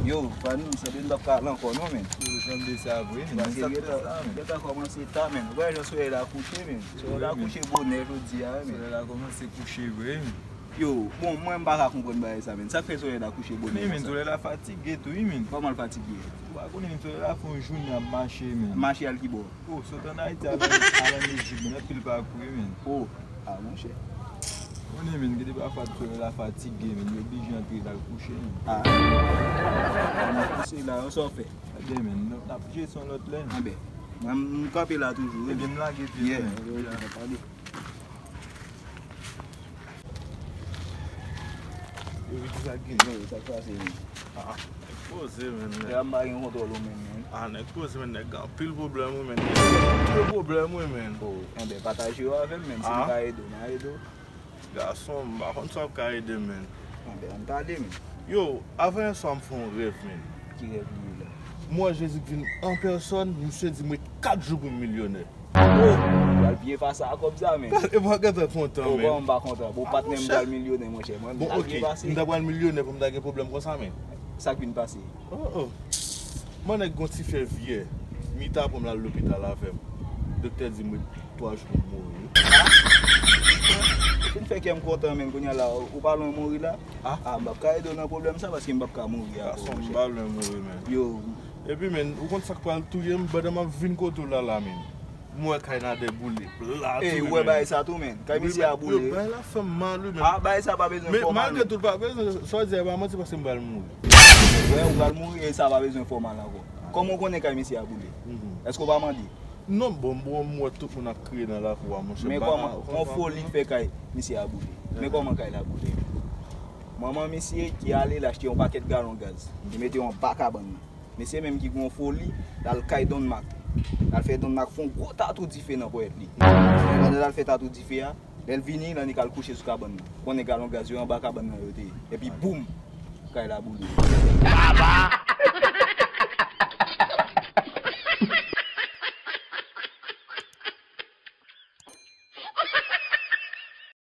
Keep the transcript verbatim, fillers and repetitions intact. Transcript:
Yo, Fanny, sanble m p ap ka al ankò non, men. Yo, sanble sa vre, men. Paske gentan, gentan kòmanse ta, men. Ou wè jan solèy la kouche, men. Solèy la kouche bonè jodi a, men. Solèy la kòmanse kouche vre, men. Yo, bon, mwen m pa ka konprann bagay sa, men. Sa k fè solèy la kouche bonè konsa? Men, men, solèy la fatige tou, wi, men. Kòman l fatige? Ou pa konnen, men, solèy la fè yon jounen ap mache, men. Mache al ki bò? Oh, sot ann Ayiti al ann, al ann Ejip, men, anpil pakou, wi, men. Oh, ah, monchè. Konnen, men, gen de pafwa solèy la fatige, men, li oblije antre l al kouche, men. Ah. Ann kouche la, sa w fè? Ebyen, men, n ap, n ap jwe son lòt lè. Enben, mwen, m kanpe la toujou, wi. Ebyen, m lage pye, yeah, men. Yeah, yeah, yeah. Epi ki sa k gen? Yo, sa k pase, men? Ah, nèg poze, men, nèg. Deja m pa gen kontwòl ou menm, men. Ah, nèg poze, men, nèg gen anpil pwoblèm, wi, men. Anpil pwoblèm, wi, men. Oh, enben, pataje yo avè m, men. Si m ka ede w, m a ede w. Gason, m pa konn sa w ka ede m, men. Enben, ann pale, men. Yo, avanyè swa m fè yon rèv, men. Ki rèv li ye la? M wè Jezi k vin an pèsòn, misye di m ret kat jou pou m milyonè. Oh, pral byen pase a kòb sa, men. E pa gentan kontan, men. Oh, kòman m pa kontan? Bon, patnè m pral milyonè, monchè. Mwen, m pral byen pase. Bon, ok. M ta pral milyonè pou m ta gen pwoblèm konsa, men. Sa k vin pase? Oh, oh. Mwen nèk gon ti fèvyè. Mita pou m al lopital avè m. Doktè di m ret twa jou pou m mouri. Ou fin fè kè m kontan, men, kounye a la, ou pa lwen mouri la? Ah. Ah, m p ap ka ede w nan pwoblèm sa, paske m p ap ka mouri ankò, monchè. Gason, m pa lwen mouri, men. Yo. Epi, men, ou konn sa k pral touye m pandan m ap vin kote w la, la, men. M wè kay Nader boule pla tou, men. Ey, ou wè bagay sa tou, men. Kay misye a boule. Yo, bagay la fè m mal, wi, men. Ah, bagay sa pa bezwen fè w mal, men. Men malgre tou, l pa bezwen, sa w di a, e pa manti, paske m pral mouri. Wè, ou pral mouri, e sa pa bezwen fè w mal ankò. Kòman w konnen kay misye a boule? Èske w pa mande? Non, bon, bon, m wè tout moun ap kriye nan lakou a, monchè. Men kòman, yon foli k fè kay misye a boule. Men kòman kay la boule? Manman misye ki ale, l achte yon pakèt galon gaz. Li mete yo anba kabann nan. Mesye menm ki gen yon foli, l al kay Don Mak. L al fè Don Mak fè yon gwo tatou dife nan ponyèt li. Pandan l al fè tatou dife a, lè l vini, l annik al kouche sou kabann nan. Konnen galon gaz yo anba kabann nan yo te ye. Epi boum! Kay la boule.